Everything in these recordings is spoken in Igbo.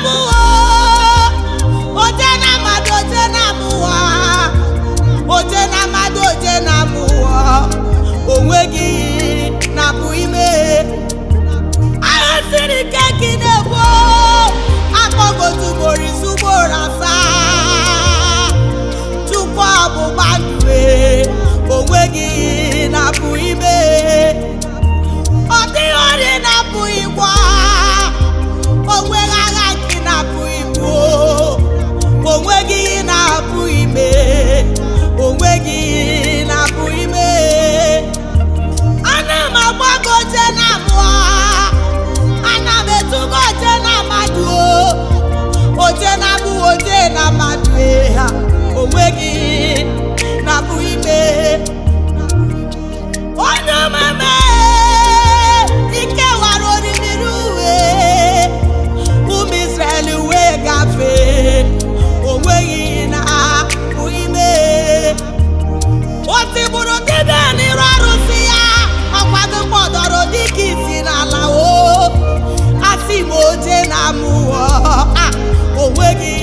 mụọ, oje na mmadụ, oje na mụọ, oje na mmadụ, oje na mụọ, onwe gị na-apụ ime. Agha siri ike gị na-ebu akpọgotu ugboro ise, ugboro asaa. Chukwu ọgbụgba ndụ e, onwe gị na-apụ ime. Ọ dịghị ọrịa na-apụ ịgwọ, onweghị agha nke na-apụ igbu, onwe gị na-apụ ime, onwe gị na-apụ ime. Ana m agbago oje na mmụọ, ana m etugo oje na mmadụ o, oje na mụ, oje na mmadụ e, ha onwe gị na-apụ ime. Onye omeme ike wara orimiri uwe ụmụ Israel wee gafee, onweghị na-apụ ime. O tigburu dibịa n'iru arụsị ya, ọkwado kpọdọrọ dịka isi n'ala o. Asị m oje na mụọ a, onweghị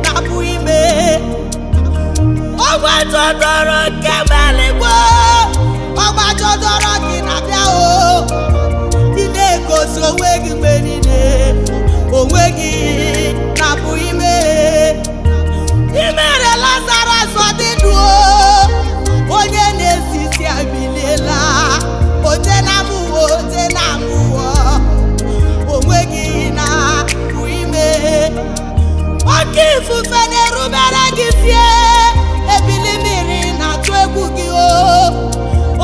na-apụ ime. Ọgbajọdọrọ nke eluigwe, ọgbajọdọrọ gị na-abịa o. Ị na-egosi onwe gị mgbe niile, onwe gị na-apụ ime. Ị mere Lazarus ọ dị ndụ o, onye na-esisi ebiliela. Oje na mụọ, oje na mụọ, onwe gị na-apụ ime. Oke ifufe na-erubere gị sie, ebili mmiri na-atụ egwu gị o.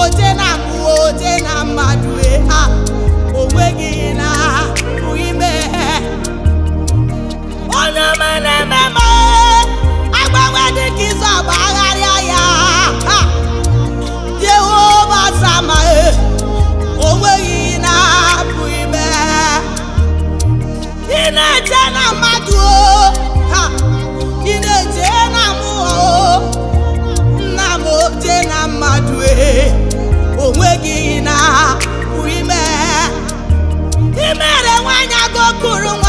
Oje na mmụọ, oje na mmadụ e, ha onwe gị na-apụ ime. Onye ọma na-eme m agbanwe dịka izu agbagharịa ya. Ha! Jehova Sama e, onweghị na-apụ ime. Ị na-eche na mmadụ o, ha! Ị na-eche na mmụọ o, nna m, oche na mmadụ e, onwe gị na-apụ ime. Ị mere nwanyị agụ kụrụ nwa.